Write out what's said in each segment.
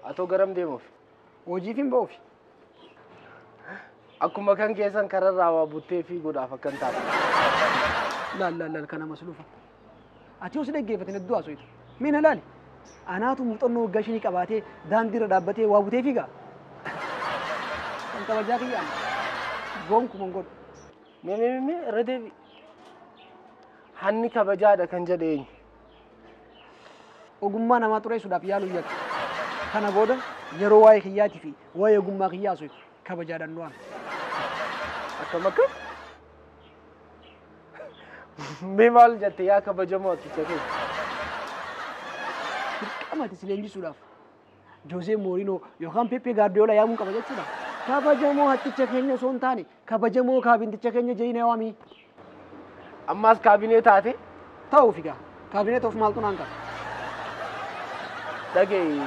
Atoo garam deemuuf? Hojiif hin ba'uufi. Akkuma kan keessan kararraa waa buttee fiiguudhaaf akkan taate. Laal laal laal kana masluufa. Ati osoo dhaggeeffatin hedduu haasofta. Mee na laali. Anaatu muuxannoo waggaa shanii qabaatee daandiirra dhaabbatee waa butee fiigaa. Kan kabajaa kiyyaan gonkuman godhu. Mee mee mee irra deebi. Hanni kabajaadha kan jedhe eenyu? Ogummaa namaa xureessuudhaaf yaaluu yakka. Kana booda yeroo waa'ee kiyyaatii fi waa'ee ogummaa kiyyaa haasoftu kabajaadhaan nu waami. Akkam akkam? Mee maal jette yaa kabajamoo atticha keessa? Dirqama ati si leenjisuudhaaf Josee Mourinho yookaan Pepe Guardiola yaamuu qaba jechuudha. Kabajamoo hatticha keenya osoo hin taane kabajamoo kaabinticha keenya jedhii na waami. Ammaas kaabinee taate? Ta'uuf egaa kaabinee ta'uuf maaltu naan qaba? Dhaga'i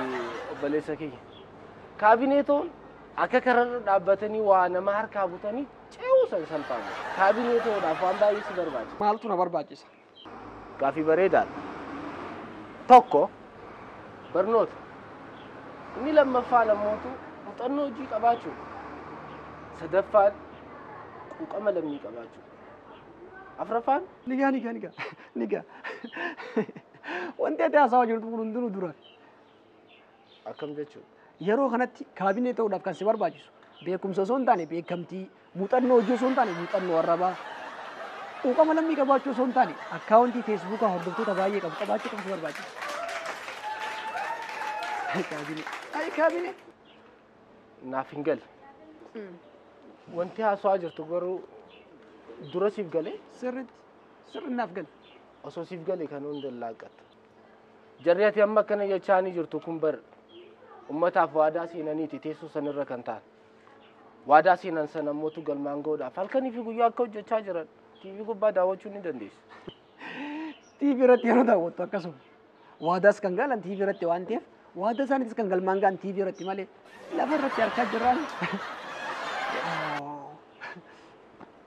obboleessa kiyya. Kaabinee ta'uun akka kararra dhaabbatanii waa nama harkaa butanii ce'uu san salphaama. Kaabinee ta'uudhaaf waan baay'ee si barbaachisa. Maaltu na barbaachisa? Gaaffii bareedaadha. Tokko barnoota. Inni lammaffaan ammootu muuxannoo hojii qabaachuu. Sadaffaan quuqama lammii qabaachuu. Afraffaan Nigaa nigaa nigaa nigaa. Wanti ati haasawaa jirtu kun hundinuu dura. Akkam jechuudha? Yeroo kanatti kaabinee ta'uudhaaf kan si barbaachisu beekumsa osoo hin taane beekamtii, muuxannoo hojii osoo hin taane muuxannoo arrabaa, quuqama lammii qabaachuu osoo hin taane akkaawuntii feesbuukaa hordoftoota baay'ee qabu qabaachuu qofa si barbaachisa. Ay kaabinee, ay kaabinee. Naaf hin galle. Wanti haasawaa jirtu garuu dura siif galee? Sirriitti, sirri naaf gale. Osoo siif gale kan hunda laaqqatta. Jarri ati amma akkana jechaanii jirtu kun bar ummataaf waadaa seenaniiti teessoo sanirra kan ta'an. Waadaa seenan sana ammootu galmaan ga'uudhaaf halkanii fi guyyaa akka hojjechaa jiran TV gubbaa daawwachuu ni dandeessu. TV irratti yeroo daawwattu akkasuma. Waadaas kan galan TV irratti waan ta'eef waadaa isaaniitis kan galmaan ga'an TV irratti malee lafa irratti harkaa jirraan.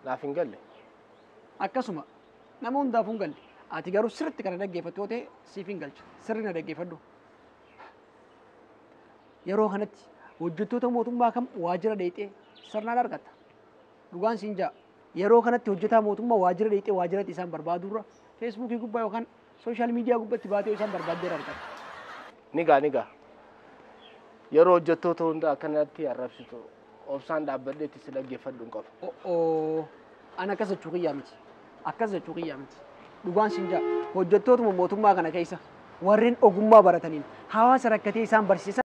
Naaf hin galle. Akkasuma nama hundaafuu hin galle. Ati garuu sirriitti kana dhaggeeffattu yoo ta'e siif hin galcha. Sirri na dhaggeeffadhu. Yeroo kanatti hojjettoota mootummaa kam waajjira dheexee sirnaan argatta. Dhugaan siin ja'a. Yeroo kanatti hojjetaa mootummaa waajjira dheexee waajjiratti isaan barbaadurra feesbuukii gubbaa yookaan sooshaal miidiyaa gubbatti baatee isaan barbaaddee argatta. Nigaa nigaa. Yeroo hojjettoota hunda akkanatti arrabsitu obsaan dhaabbadhee itti si dhaggeeffadhu hin qabu. O'oo ana akkas jechuu kiyyaa miti. Akkas jechuu kiyyaa miti. Dhugaan siin ja'a. Hojjettootuma mootummaa kana keessa warreen ogummaa barataniin hawaasa rakkatee isaan barsiisan